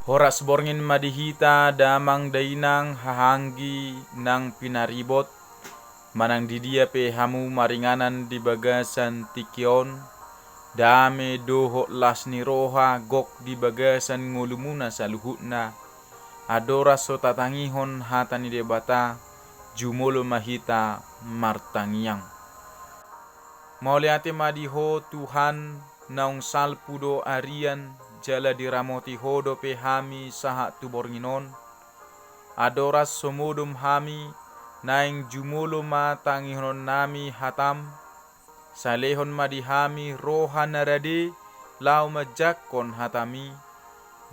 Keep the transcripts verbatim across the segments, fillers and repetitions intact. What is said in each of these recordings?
Horas borngin ma di hita damang dainang hahaanggi nang pinaribot, manang di dia pe hamu maringanan di bagasan tingki on, dame dohot las ni roha gok di bagasan ngolumuna saluhutna. Andorang so tatangihon hata ni Debata, jumolo ma hita martangiang. Mauliate ma di Ho Tuhan, naung salpu do arian, jala diramoti Ho dope hami sahat tu borngin on. Andorang so modom hami, naeng jumolo ma tangihononnami hataM. Salehon ma di hami roha na rade laho manjangkon hataMi.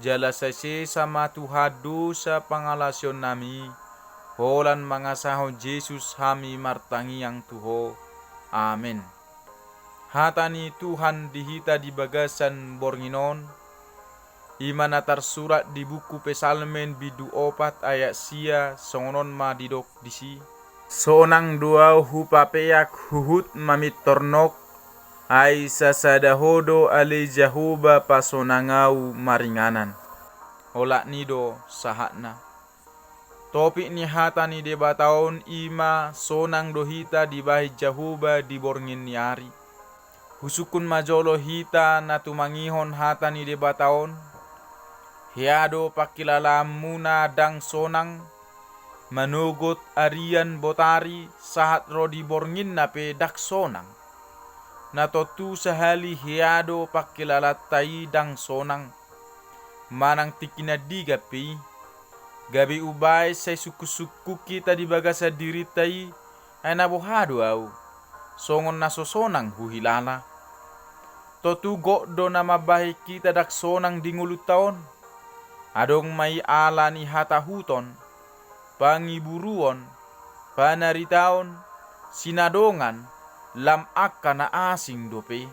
Jala sai sesa ma Tuhan dosa pangalaosionnami, holan mangasahon Jesus hami martangiang tu Ho. Amen. Hata ni Tuhan di hita di bagasan borngin on, i ma na tarsurat di buku Psalmen bindu opat ayat sia, songon on ma didok disi: Sonang do ahu hupapeak huhut mamintor nok, ai sasada Ho do ale Jahowa pasonang ahu maringanan. Olat ni do sahatna. Topik ni hata ni Debata on i ma sonang do hita dibahen Jahowa di borngin ni ari. Husungkun ma jolo hita na tumangihon hata ni Debata on. Hea do pangkilalaanmuna ndang sonang, manogot arian botari sahat ro di bornginna pe ndang sonang. Na tontu sahali hea do pangkilalaanta i ndang sonang, manang tingki na andigan pe i. Gabe umbahen sai sungkunsungkun hita di bagasan dirinta i, ai na boha do ahu, songon na so sonang huhilala. Tontu gok do na mambahen hita ndang sonang di ngolunta on. Adong ma i ala ni hatahuton, pangiburuon, panaritaon, sinadongan, lam angka na asing dope.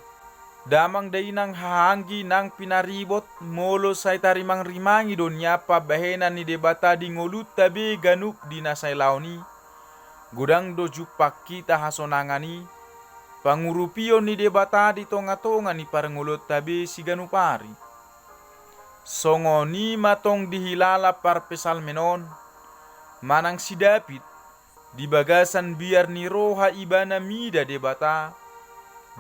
Damang dainang hahaanggi nang pinaribot, molo sai tarimangrimangi do nian pambahenan ni Debata di ngolunta be ganup di na sai laon i, godang do jumpang hita hasonangan i, pangurupion ni Debata di tongatonga ni parngoluonta be siganup ari. Songon i ma tong dihilala parpsalmen on, manang si David, di bagasan biar ni roha ibana mida Debata,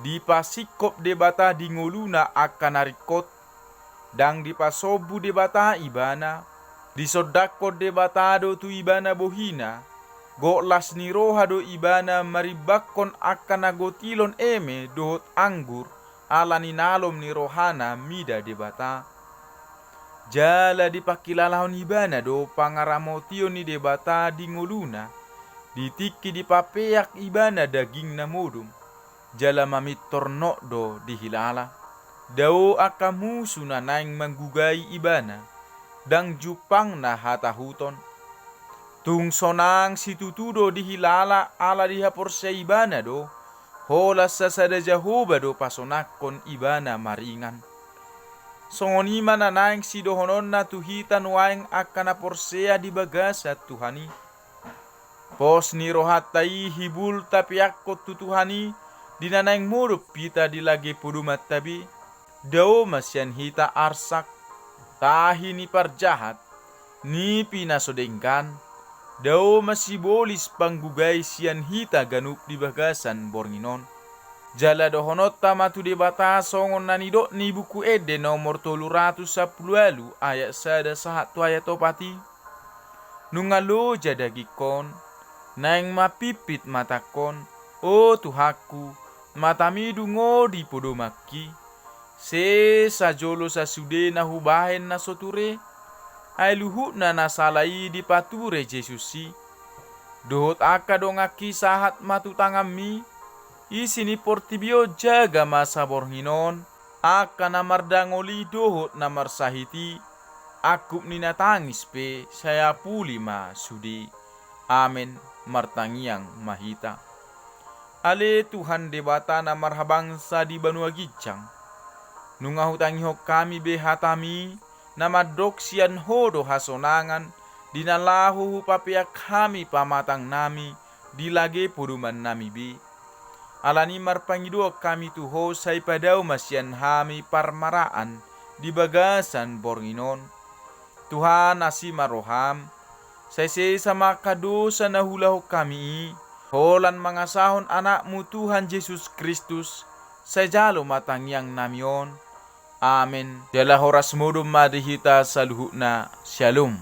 dipasingkop Debata di ngoluna angka na ringkot, ndang dipasombu Debata ibana, disondangkon Debata do tu ibana bohina, gok las ni roha do ibana marimbangkon angka na gotilon eme dohot anggur, ala ni nalom ni rohana mida Debata. Jala dipangkilalahon ibana do pangaramotion ni Debata di ngoluna, di tingki dipapeak ibana dagingna modom, jala mamintor nok do dihilala. Dao angka musu na naeng manggugai ibana, ndang jumpangna hatahuton. Tung sonang situtu do dihilala ala dihaporseai ibana do, holan sasada Jahowa do pasonangkon ibana maringan. Songon i ma na naeng sidohononna tu hita nuaeng angka na porsea di bagasan Tuhan i. Pos ni rohanta i hibul tapeakkon tu Tuhan i, di na naeng modom hita di lage podomanta be. Dao ma sian hita arsak, tahi ni parjahat, nipi na so denggan, dao ma sibolis panggugai sian hita ganup di bagasan borngin on. Jala dohononta ma tu Debata songon na nidok ni Buku Ende nomor tolu ratus sampulu ualu ayat sada sahat tu ayat opat i. Nunga loja dagingkon, naeng mapimpit matangkon, o Tuhanku, matami dungo di podomanki. Sesa jolo sasude na hubahen na so ture, ai luhutna na sala i dipature Jesus i. Dohot angka donganki sahat ma tu tanganmi, isi ni portibi on jaga ma saborngin on, angka na mardangol i dohot na marsahit i, angkup ni na tangis pe sai apuli ma sude. Amen, martangiang ma hita. Ale Tuhan Debata na marhabangsa di banua ginjang, nunga hutangihon hami be hatami, na mandok sian Ho do hasonangan, di na laho hupapeak hami pamatangnami, di lage podomannami be. Alani marpangidoan hami tu Ho sai padao ma sian hami parmaraan di bagasan borngin on. Tuhan, asi ma roham, sai sesa ma angka dosa na huulahon hami i, holan mangasahon Anakmu Tuhan Jesus Kristus, sai jalo ma tangiangnami on. Amen. Jala horas modom ma di hita saluhutna. Syalom.